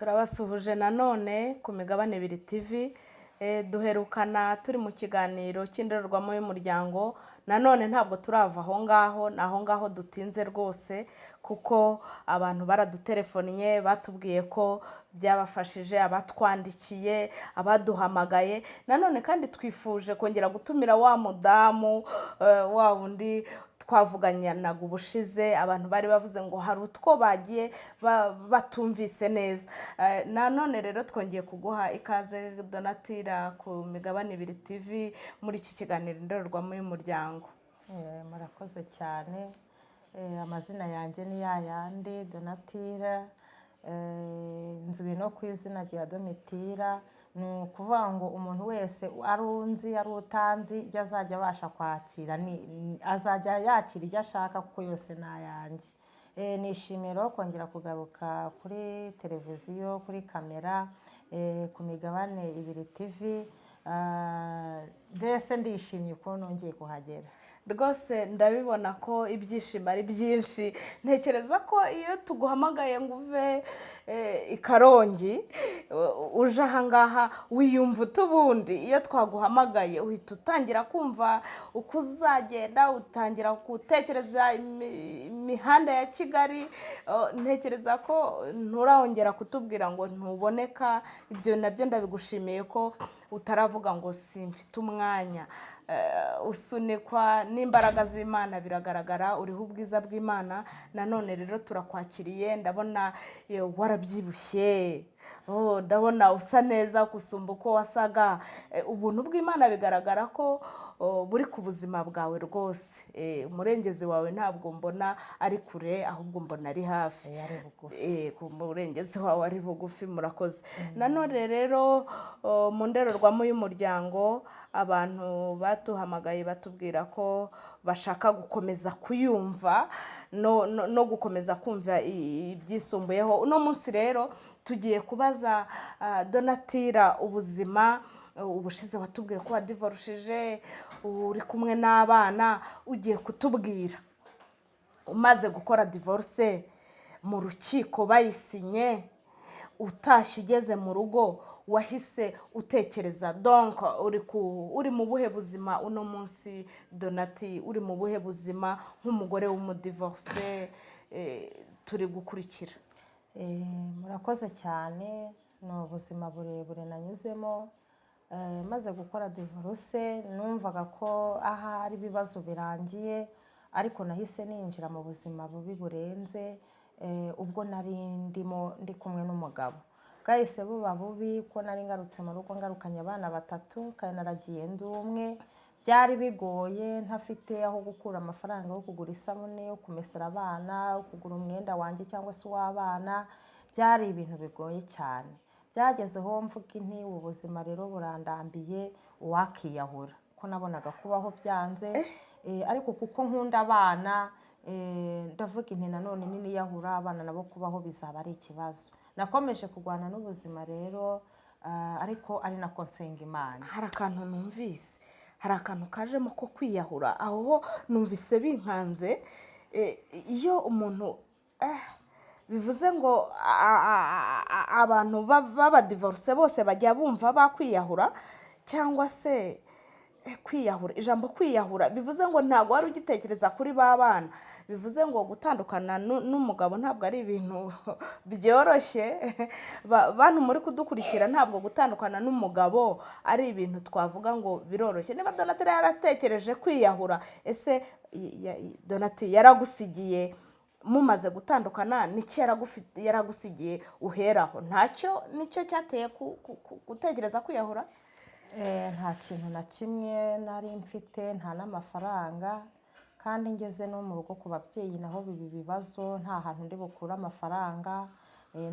Turabasuhuje nanone ku Migabane Ibiri TV. Duherukana turi mu kiganiro cy'indorerwamo y'umuryango. Nanone ntabwo turava aho ngaho, ni aho ngaho dutinze rwose, kuko abantu baradutelefonnye, batubwiye ko byabafashije, abatwandikiye, abaduhamagaye. Nanone kandi twifuje kongera gutumira wa mudamu, wa wundi twavuganaga ubushize. Abantu bari bavuze ngo hari utwo bagiye batumvise neza. Nanone rero twongeye kuguha ikaze, Donatira, ku Migabane Ibiri TV, muri iki kiganiro indorerwamo y'umuryango. Murakoze cyane. Amazina yanjye ni ya yandi, Donatira. Nzwi no ku izina rya Domitira. Ni ukuvuga ngo umuntu wese, ari unzi, ari utanzi, ibyo azajya abasha kwakira, azajya yakira ibyo ashaka, kuko yose ni ayanjye. Nishimiye rero kongera kugaruka kuri televiziyo, kuri kamera, ku Migabane Ibiri TV. Mbese ndishimye ko nongeye kuhagera. Rwose ndabibona ko ibyishimo ari byinshi. Ntekereza ko iyo tuguhamagaye ngo uve i Karongi uje ahangaha, wiyumva utubundi. Iyo twaguhamagaye uhita utangira kumva uko uzagenda, utangira gutekereza imihanda ya Kigali. Ntekereza ko nturongera kutubwira ngo ntuboneka. Ibyo nabyo ndabigushimiye ko utaravuga ngo simfite umwanya. Usunikwa n'imbaraga z'Imana, biragaragara, uriho ubwiza bw'Imana. Nanone rero turakwakiriye. Ndabona warabyibushye. Oh, ndabona usa neza gusumba uko wasaga. Ubuntu bw'Imana bigaragara ko, oh, buri ku buzima bwawe rwose. Umurengezi wawe ntabwo mbona ari kure, ahubwo mbona ari hafi. Ari bugufi. Ku murengezi wawe ari bugufi. Murakoze. Nanone rero, oh, mu ndorerwamo y'umuryango, abantu baduhamagaye batubwira ko bashaka gukomeza kuyumva no gukomeza kumva ibyisumbuyeho. Uno munsi rero tugiye kubaza Donatira ubuzima. Ubushize watubwiye ko wadivorushije, uri kumwe n'abana. Ugiye kutubwira, umaze gukora divorce mu rukiko bayisinye, utashye ugeze mu rugo, wahise utekereza, donc uri mu buhe buzima uno munsi? Donati, uri mu buhe buzima nk'umugore w'umudivorce? Turi gukurikira. Murakoze cyane. Ni ubuzima burebure nanyuzemo. Maze gukora divorce, numvaga ko ahari ibibazo birangiye, ariko nahise ninjira mu buzima bubi burenze ubwo nari ndimo ndi kumwe n'umugabo. Bwahise buba bubi ko nari ngarutse mu rugo ngarukanye abana batatu, kandi naragiye ndi umwe. Byari bigoye, ntafite aho gukura amafaranga yo kugura isabune yo kumesera abana, yo kugura umwenda wanjye cyangwa se uw'abana. Byari ibintu bigoye cyane. Byagezeho mvuga inti: "Ubu buzima rero burandambiye, uwakiyahura," ko nabonaga kubaho byanze. Ariko kuko nkunda abana, ndavuga inti: "Nanone niniyahura, abana nabo kubaho bizaba ari ikibazo." Nakomeje kurwana n'ubuzima rero, ariko ari nako nsenga Imana. Hari akantu numvise, hari akantu kajemo ko kwiyahura. Aho ho numvise binkanze. Iyo umuntu, bivuze ngo abantu b'abadivorce bose bajya bumva bakwiyahura, cyangwa se kwiyahura, ijambo kwiyahura bivuze ngo ntabwo wari ugitekereza kuri ba bana. Bivuze ngo gutandukana n'umugabo ntabwo ari ibintu byoroshye. Bantu muri kudukurikira, ntabwo gutandukana n'umugabo ari ibintu twavuga ngo biroroshye. Niba Donatira yaratekereje kwiyahura, ese Donati yaragusigiye mumaze gutandukana? Nicyo yaragusigiye uheraho? Ntacyo? Nicyo cyateye gutekereza kwiyahura? Nta kintu na kimwe nari mfite, nta n'amafaranga. Kandi ngeze no mu rugo ku babyeyi, naho biba ibibazo. Nta hantu ndi bukure amafaranga,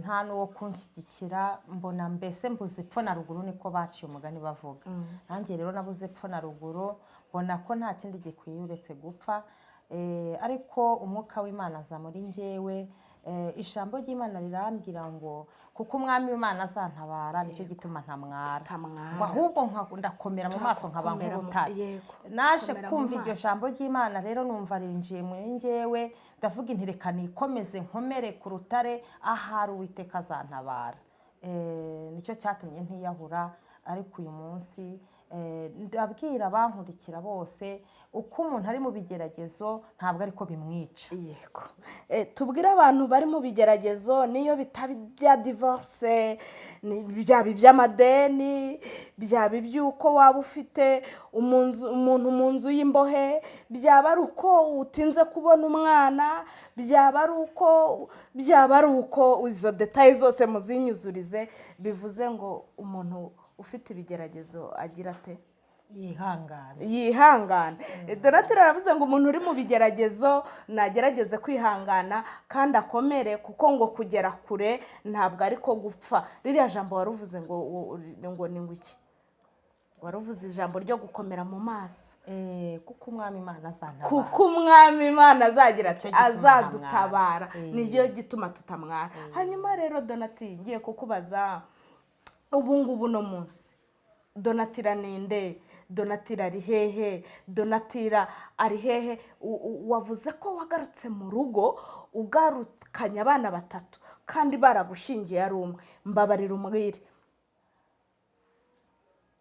nta n'uwo kunshyigikira. Mbona mbese mbuze epfo na ruguru, niko baciye umugani bavuga. Nanjye rero nabuze epfo na ruguru, mbona ko nta kindi gikwiye uretse gupfa. Ariko umwuka w'Imana aza muri njyewe. Ijambo ry'Imana rirambwira ngo kuko Umwami w'Imana azantabara, nicyo gituma ntamwara. Ntamwara. Ngo ahubwo ndakomera mu maso nkaba nk'urutare. Naje Komera mu kumva iryo maso. jambo ry'Imana rero, numva rinjiye muri njyewe. Ndavuga inti: "Reka nikomeze, nkomere ku rutare, ahari Uwiteka azantabara." Nicyo cyatumye ntiyahura. Ariko uyu munsi ndabwira abankurikira bose, uko umuntu ari mu bigeragezo ntabwo ariko bimwica. Yego. Tubwire abantu bari mu bigeragezo, niyo bitaba ibya divorce, byaba iby'amadeni, byaba iby'uko waba ufite umuntu mu nzu y'imbohe, byaba ari uko utinze kubona umwana, byaba ari uko izo détails zose muzinyuzurize. Bivuze ngo umuntu ufite ibigeragezo agira ate? Yihangane. Yihangane. Donatire aravuze ngo umuntu uri mu bigeragezo nagerageze kwihangana kandi akomere, kuko ngo kugera kure ntabwo ariko gupfa. Ririya jambo waruvuze ngo ni ngo iki? Waruvuze ijambo ryo gukomera mu maso. Kuko Umwami Imana azantabara. Kuko Umwami Imana azagira ati Nicyo gituma azadutabara. ntamwara. Nicyo gituma tutamwara. Hanyuma rero Donati, ngiye kukubaza ubu ngubu, no munsi Donatira ninde? Donatira ari hehe? Donatira ari hehe? Wavuze ko wagarutse mu rugo ugarukanye abana batatu kandi baragushingiye ari umwe. Mbabarira umbwire,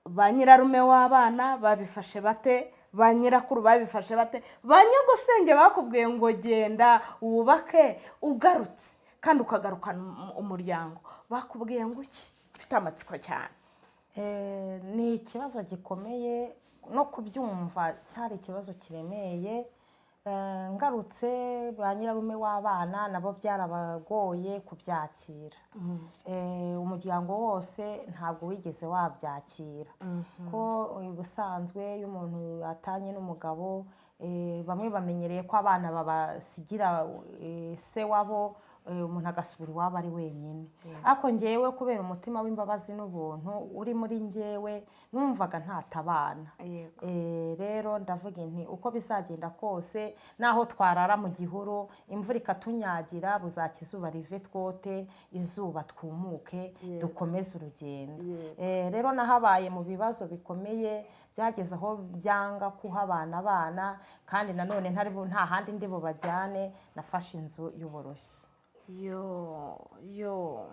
ba nyirarume w'abana babifashe bate? Ba nyirakuru babifashe bate? Ba nyogosenge bakubwiye ngo genda wubake, ugarutse kandi ukagarukana umuryango, bakubwiye ngo iki? Mfite amatsiko cyane. Ni ikibazo gikomeye, no kubyumva cyari ikibazo kiremeye. Ngarutse, ba nyirarume w'abana nabo byarabagoye kubyakira. Umuryango wose ntabwo wigeze wabyakira, ko ubusanzwe iyo umuntu atanye n'umugabo, bamwe bamenyereye ko abana babasigira se wabo, umuntu agasubira iwabo ari wenyine. Ariko ngewe, kubera umutima w'imbabazi n'ubuntu uri muri ngewe, numvaga ntatabana. Rero ndavuga nti uko bizagenda kose, naho twarara mu gihuru, imvura ikatunyagira, buzacya izuba rive, twote izuba, twumuke, dukomeze urugendo. Rero nahabaye mu bibazo bikomeye, byageze aho byanga kuhabana abana, kandi nanone nta handi ndi bubajyane. Nafashe inzu y'uburushyi. Yo yo,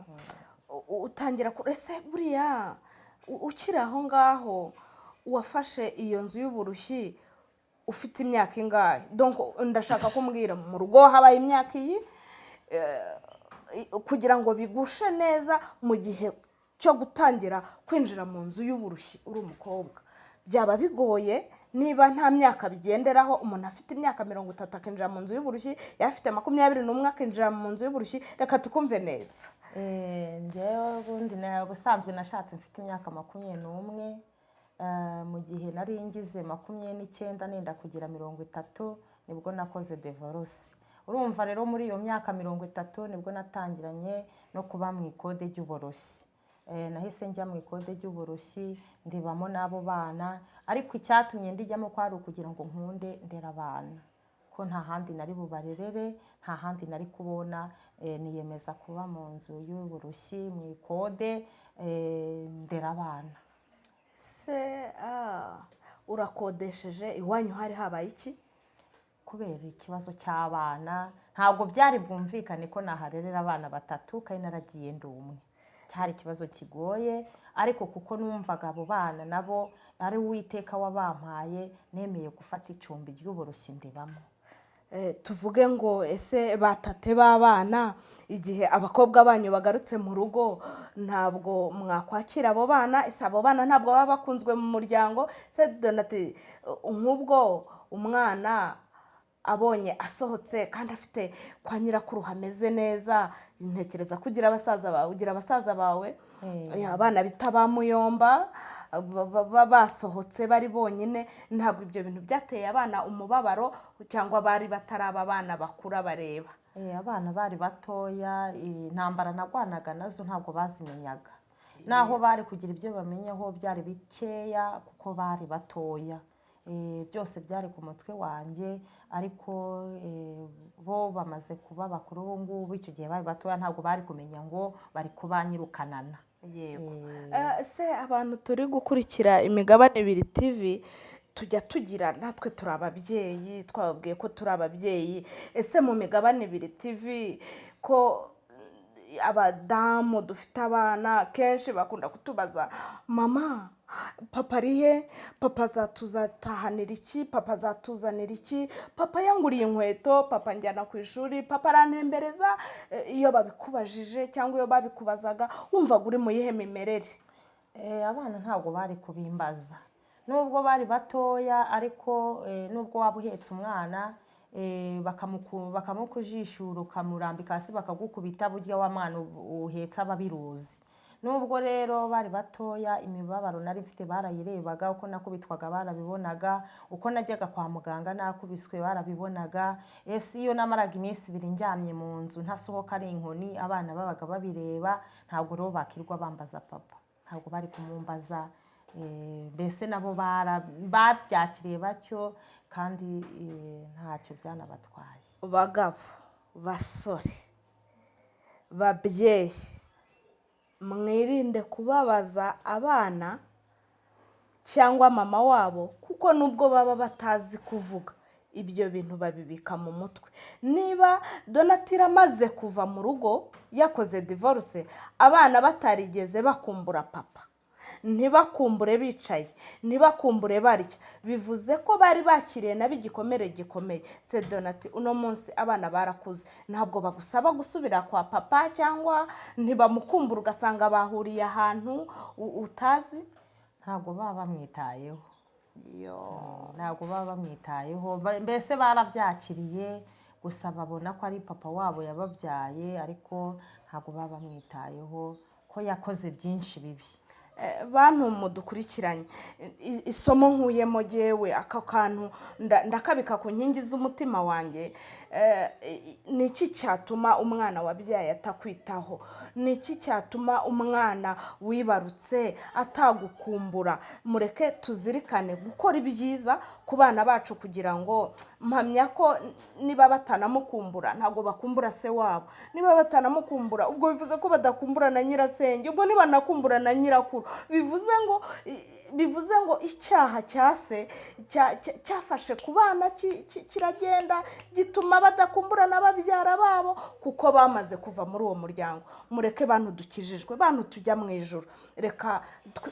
utangira ese buriya ukiri aho ngaho, wafashe iyo nzu y'uburushyi ufite imyaka ingahe? Donc ndashaka kumbwira mu rugo habaye imyaka iyi, kugira ngo bigushe neza mu gihe cyo gutangira kwinjira mu nzu y'uburushyi uri umukobwa byaba bigoye. Niba nta myaka bigenderaho, umuntu afite imyaka 30 akinjira mu nzu y'uburushyi, yaba afite 21 akinjira mu nzu y'uburushyi. Reka tukumve neza. Njyewe ubundi ubusanzwe nashatse mfite imyaka 21. Mu gihe nari ngize 29, nenda kugira 30, nibwo nakoze divorce. Urumva rero muri iyo myaka 30 nibwo natangiranye no kuba mu ikode ry'uburushyi. Nahise njya mu ikode ry'uburushyi, ndibamo n'abo bana. Ariko icyatumye ndijyamo kwari ukugira ngo nkunde ndera abana, ko nta handi nari bubarerere, nta handi nari kubona. Niyemeza kuba mu nzu y'uburushyi mu ikode, ndera abana. Se urakodesheje, iwanyu hari habaye iki? Kubera ikibazo cy'abana, ntabwo byari bwumvikane ko naharerera abana batatu kandi naragiye ndi umwe. Cyari ikibazo kigoye, ariko kuko numvaga abo bana nabo ari Uwiteka wabampaye, nemeye gufata icumbi ry'uburushyi ndibamo. Tuvuge ngo ese batate b'abana, igihe abakobwa banyu bagarutse mu rugo, ntabwo mwakwakira abo bana? Ese abo bana ntabwo baba bakunzwe mu muryango? Se Donati, nk'ubwo umwana abonye asohotse kandi afite kwa nyirakuru hameze neza, ntekereza ko ugira abasaza bawe, ugira abasaza bawe, abana bita ba muyomba, basohotse bari bonyine, ntabwo ibyo bintu byateye abana umubabaro, cyangwa bari bataraba abana bakura bareba? Abana bari batoya. Intambara narwanaga nazo ntabwo bazimenyaga. Naho bari kugira ibyo bamenyaho byari bikeya, kuko bari batoya. Byose byari ku mutwe wanjye. Ariko bo bamaze kuba bakuru ubu ngubu. Icyo gihe bari batoya, ntabwo bari kumenya ngo bari kubanyirukanana. Yego. Se abantu turi gukurikira Imigabane Ibiri TV, tujya tugira natwe turi ababyeyi, twababwiye ko turi ababyeyi. Ese mu Migabane Ibiri TV ko Abadamu dufite abana kenshi bakunda kutubaza: "Mama, papa ari he? Papa azatuzatahanira iki? Papa azatuzanira iki? Papa yanguriye inkweto, papa njyana ku ishuri, papa arantembereza." Iyo babikubajije cyangwa iyo babikubazaga, wumvaga uri mu yihe mimerere? Abana ntabwo bari kubimbaza nubwo bari batoya, ariko nubwo waba uhetse umwana, bakamukujishura, ukamurambika hasi, bakagukubita, burya wa mwana uhetse aba abiruzi. Nubwo rero bari batoya, imibabaro nari mfite barayirebaga, uko nakubitwaga barabibonaga, uko najyaga kwa muganga nakubiswe barabibonaga. Ese iyo namaraga iminsi 2 ndyamye mu nzu ntasohoka ari inkoni, abana babaga babireba. Ntabwo rero bakirwa bambaza papa, ntabwo bari kumumbaza. Mbese nabo babyakiriye batyo, kandi ntacyo byanabatwaye. Bagabo, basore, babyeyi, mwirinde kubabaza abana cyangwa mama wabo, kuko nubwo baba batazi kuvuga, ibyo bintu babibika mu mutwe. Niba Donatira amaze kuva mu rugo yakoze divorce, abana batarigeze bakumbura papa, ntibakumbure bicaye, ntibakumbure barya, bivuze ko bari bakiriye nabo igikomere gikomeye. Se Donati, uno munsi abana barakuze, ntabwo bagusaba gusubira kwa papa cyangwa ntibamukumbura, ugasanga bahuriye ahantu utazi? Ntabwo baba bamwitayeho. Ntabwo baba bamwitayeho. Mbese barabyakiriye gusa, babona ko ari papa wabo yababyaye, ariko ntabwo baba bamwitayeho ko yakoze byinshi bibi. Bantu mudukurikiranye, isomo nkuyemo jyewe, aka kantu ndakabika ku nkingi z'umutima wanjye. Ni iki cyatuma umwana wabyaye atakwitaho? Ni iki cyatuma umwana wibarutse atagukumbura? Mureke tuzirikane gukora ibyiza ku bana bacu, kugira ngo mpamya ko niba batanamukumbura, ntabwo bakumbura se wabo. Niba batanamukumbura, ubwo bivuze ko badakumbura na nyirasenge, ubwo nibanakumbura na nyirakuru, bivuze ngo icyaha cya se cyafashe ku bana, kiragenda gituma badakumbura na babyara babo, kuko bamaze kuva muri uwo muryango. Mureke bantu dukijijwe, bantu tujya mu ijoro, reka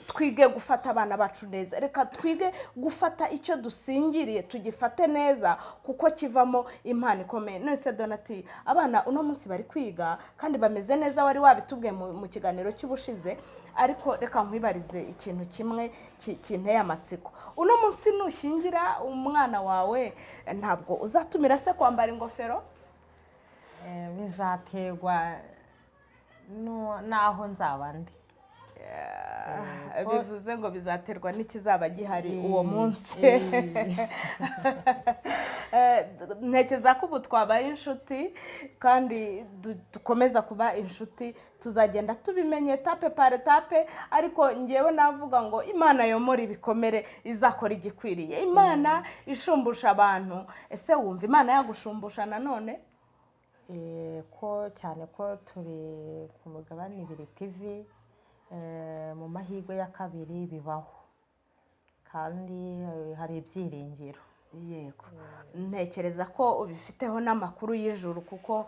twige gufata abana bacu neza. Reka twige gufata icyo dusingiriye, tugifate neza, kuko kivamo impano ikomeye. None se Donati, abana uno munsi bari kwiga kandi bameze neza, wari wabitubwiye mu kiganiro cy'ubushize, ariko reka nkwibarize ikintu kimwe kinteye amatsiko. Uno munsi nushyingira umwana wawe, ntabwo uzatumira se kwambara ingofero? Bizaterwa n'aho nzaba ndi. Bivuze ngo bizaterwa n'ikizaba gihari uwo munsi. Ntekereza ko ubu twabaye inshuti kandi dukomeza kuba inshuti, tuzagenda tubimenye étape par étape. Ariko ngewe navuga ngo Imana yomora ibikomere, izakora igikwiriye. Imana ishumbusha abantu, ese wumva Imana yagushumbusha nanone? Ko cyane ko turi ku mugabane ibiri TV, mu mahirwe ya kabiri bibaho, kandi hari ibyiringiro. Yego, ntekereza ko ubifiteho n'amakuru y'ijuru, kuko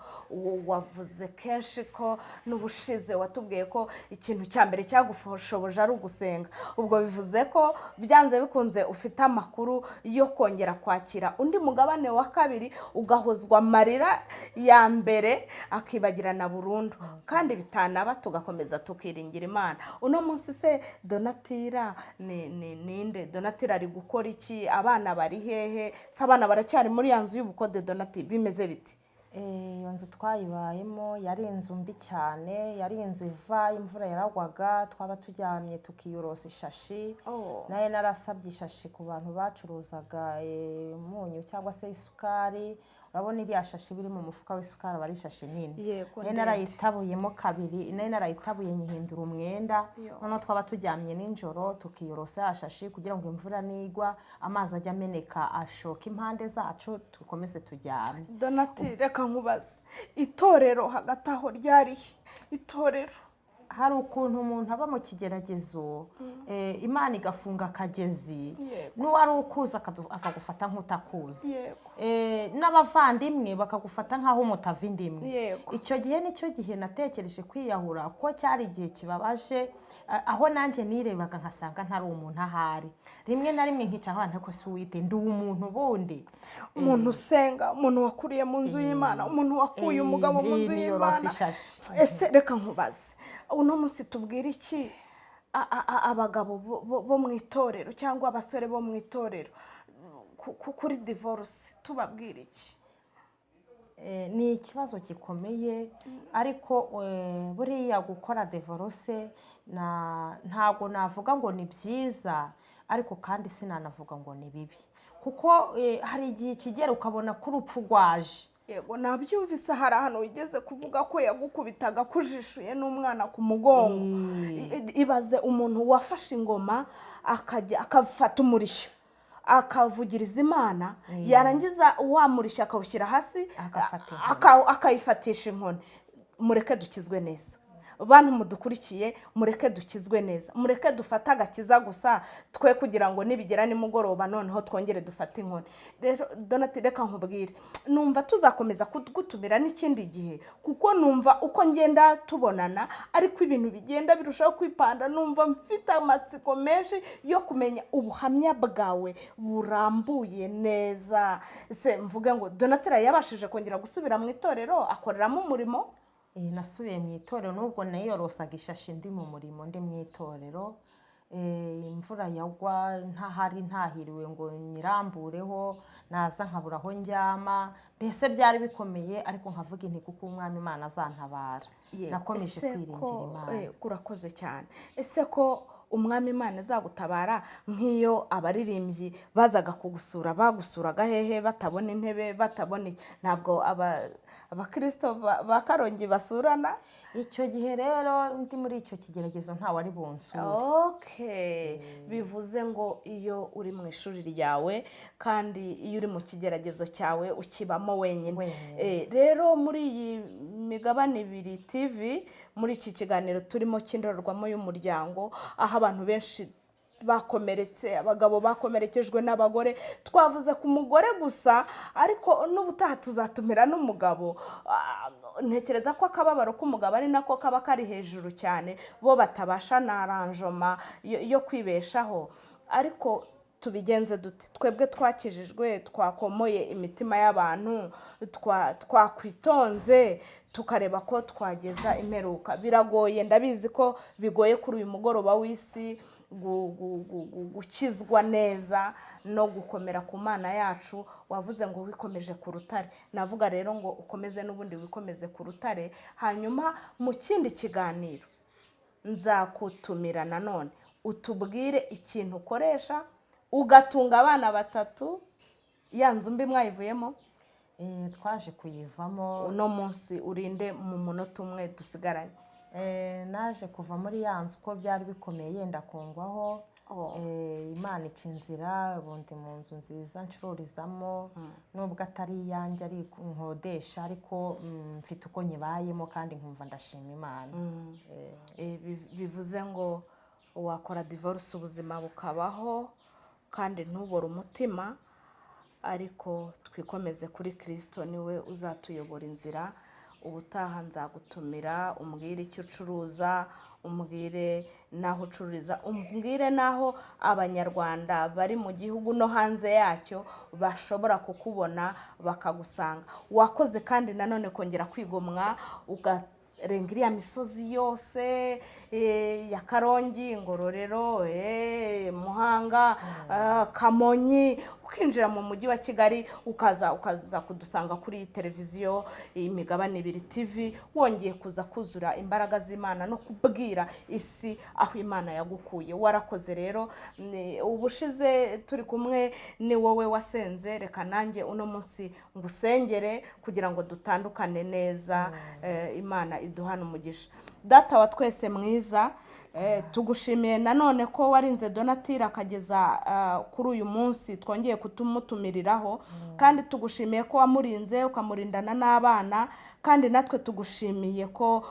wavuze kenshi ko n'ubushize watubwiye ko ikintu cya mbere cyagushoboje ari ugusenga. Ubwo bivuze ko byanze bikunze ufite amakuru yo kongera kwakira undi mugabane wa kabiri, ugahozwa amarira ya mbere akibagirana burundu, kandi bitanaba tugakomeza tukiringira Imana. Uno munsi se Donatira ni ninde? Donatira ari gukora iki? Abana bari hehe? Se abana baracyari muri ya nzu y'ubukode? Donati, bimeze biti? Iyo nzu twayibayemo yari inzu mbi cyane, yari inzu iva imvura yaragwaga, twaba turyamye tukiyorosa ishashi. Nayo narasabye ishashi ku bantu bacuruzaga umunyu cyangwa se isukari. Urabona iriya shashi biri mu mufuka w'isukari, aba ari ishashi nini. Nayo Ndende. Narayitabuyemo kabiri, nayo narayitabuye nyihindura umwenda. Noneho twaba turyamye nijoro tukiyorosa ya shashi, kugira ngo imvura nigwa amazi ajye ameneka ashoka impande zacu, dukomeze turyame. Donati, reka nkubaze, itorero hagati aho ryarihe itorero? Hari ukuntu umuntu aba mu kigeragezo, Imana igafunga akagezi, n'uwari ukuzi akagufata nk'utakuzi. N'abavandimwe bakagufata nk'aho mutava inda imwe. Icyo gihe nicyo gihe natekereje kwiyahura, kuko cyari igihe kibabaje, aho nanjye nirebaga nkasanga ntari umuntu ahari. Rimwe na rimwe nkica nk'abantu, ariko si wite ndi umuntu bundi? Umuntu usenga, umuntu wakuriye mu nzu y'Imana, umuntu wakuye umugabo mu nzu niyorose y'Imana. Ishashi. Ese reka nkubaze, uno munsi tubwire iki abagabo bo mu itorero cyangwa abasore bo mu itorero kuri divorce? Tubabwira iki? Ni ikibazo gikomeye, ariko buriya gukora divorce ntabwo navuga ngo ni byiza, ariko kandi sinanavuga ngo ni bibi, kuko hari igihe kigera ukabona ko urupfu rwaje. Yego, nabyumvise. Hari ahantu wigeze kuvuga ko yagukubitaga kujishuye n'umwana ku mugongo. Ibaze umuntu wafashe ingoma, akajya akafata umurishyo, akavugiriza Imana, yarangiza wa murishyo akawushyira hasi, Agafata inkoni. Akayifatisha inkoni. Mureke dukizwe neza, bantu mudukurikiye, mureke dukizwe neza, mureke dufate agakiza gusa, twe kugira ngo nibigera nimugoroba noneho twongere dufate inkoni. Rero Donati, reka nkubwire, numva tuzakomeza kugutumira n'ikindi gihe, kuko numva uko ngenda tubonana ariko ibintu bigenda birushaho kwipanda. Numva mfite amatsiko menshi yo kumenya ubuhamya bwawe burambuye neza. Se mvuge ngo Donatira yabashije kongera gusubira mu itorero, akoreramo umurimo? Nasubiye mu itorero, nubwo niyorosaga ishashi ndi mu murimo, ndi mu itorero. Imvura yagwa ntahari, ntahiriwe ngo nyirambureho, naza nkabura aho ndyama. Mbese byari bikomeye, ariko nkavuga inti kuko Umwami Imana azantabara. Nakomeje Ese kwiringira ko Imana. Urakoze cyane. Ese ko Umwami Imana azagutabara, nk'iyo abaririmbyi bazaga kugusura, bagusuraga hehe batabona intebe, batabona iki? Ntabwo abakirisito ba Karongi basurana? Icyo gihe rero ndi muri icyo kigeragezo, ntawe ari bunsure. Okay, bivuze ngo iyo uri mu ishuri ryawe kandi iyo uri mu kigeragezo cyawe, ukibamo wenyine. Wenyine. Rero muri iyi migabane ibiri TV, muri iki kiganiro turimo cy'indorerwamo y'umuryango, aho abantu benshi bakomeretse, abagabo bakomerekejwe n'abagore, twavuze ku mugore gusa, ariko n'ubutaha tuzatumira n'umugabo. Ntekereza ko akababaro k'umugabo ari nako kaba kari hejuru cyane, bo batabasha na arrangement yo kwibeshaho. Ariko tubigenze dute twebwe twakijijwe, twakomoye imitima y'abantu, twakwitonze tukareba ko twageza imperuka? Biragoye, ndabizi ko bigoye kuri uyu mugoroba w'isi gukizwa neza no gukomera ku Mana yacu. Wavuze ngo wikomeje ku rutare, navuga rero ngo ukomeze n'ubundi wikomeze ku rutare. Hanyuma mu kindi kiganiro nzakutumira nanone, utubwire ikintu ukoresha ugatunga abana batatu. Ya nzu mbi mwayivuyemo? Twaje kuyivamo. Uno munsi urinde mu munota umwe dusigaranye? Naje kuva muri ya nzu ko byari bikomeye, yenda kungwaho. Imana ica inzira, ubundi mu nzu nziza ncururizamo, nubwo atari iyanjye, ari nkodesha, ariko mfite uko nyibayemo kandi nkumva ndashima Imana. Bivuze ngo wakora divorce ubuzima bukabaho kandi ntubore umutima, ariko twikomeze kuri Kirisito, niwe uzatuyobora inzira. Ubutaha nzagutumira, umbwire icyo ucuruza, umbwire n'aho ucururiza, umbwire n'aho Abanyarwanda bari mu gihugu no hanze yacyo bashobora kukubona bakagusanga. Wakoze kandi nanone kongera kwigomwa ukarenga iriya misozi yose ya Karongi, Ngororero, Muhanga, Kamonyi, ukinjira mu mujyi wa Kigali, ukaza kudusanga kuri iyi televiziyo Imigabane Ibiri TV, wongeye kuza kuzura imbaraga z'Imana no kubwira isi aho Imana yagukuye. Warakoze rero. Ubushize turi kumwe ni wowe wasenze, reka nanjye uno munsi ngusengere kugira ngo dutandukane neza. Imana iduhane umugisha. Data wa twese mwiza, tugushimiye nanone ko warinze Donatira akageza kuri uyu munsi twongeye kutumutumiriraho, kandi tugushimiye ko wamurinze ukamurindana n'abana. Kandi natwe tugushimiye ko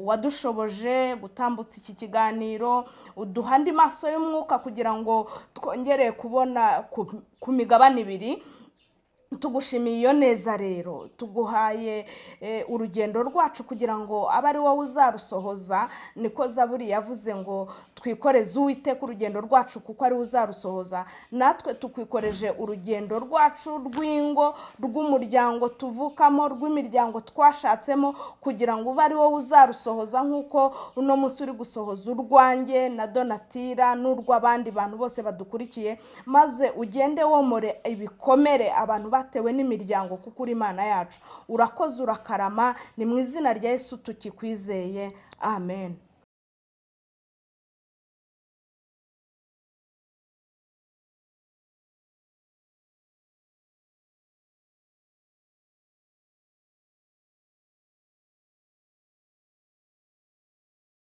wadushoboje gutambutsa iki kiganiro, uduha andi maso y'umwuka kugira ngo twongere kubona ku migabane ibiri. Tugushimiye iyo neza rero, tuguhaye urugendo rwacu kugira ngo abe ari wowe uzarusohoza. Niko Zaburi yavuze ngo twikoreze Uwiteka urugendo rwacu kuko ari we uzarusohoza. Natwe tukwikoreje urugendo rwacu rw'ingo, rw'umuryango tuvukamo, rw'imiryango twashatsemo, kugira ngo ube ari wowe uzarusohoza nk'uko uno munsi uri gusohoza urwanjye na Donatira n'urw'abandi bantu bose badukurikiye, maze ugende womore ibikomere abantu batewe n'imiryango, kuko uri Imana yacu. Urakoze, urakarama. Ni mu izina rya Yesu tukikwizeye, amen.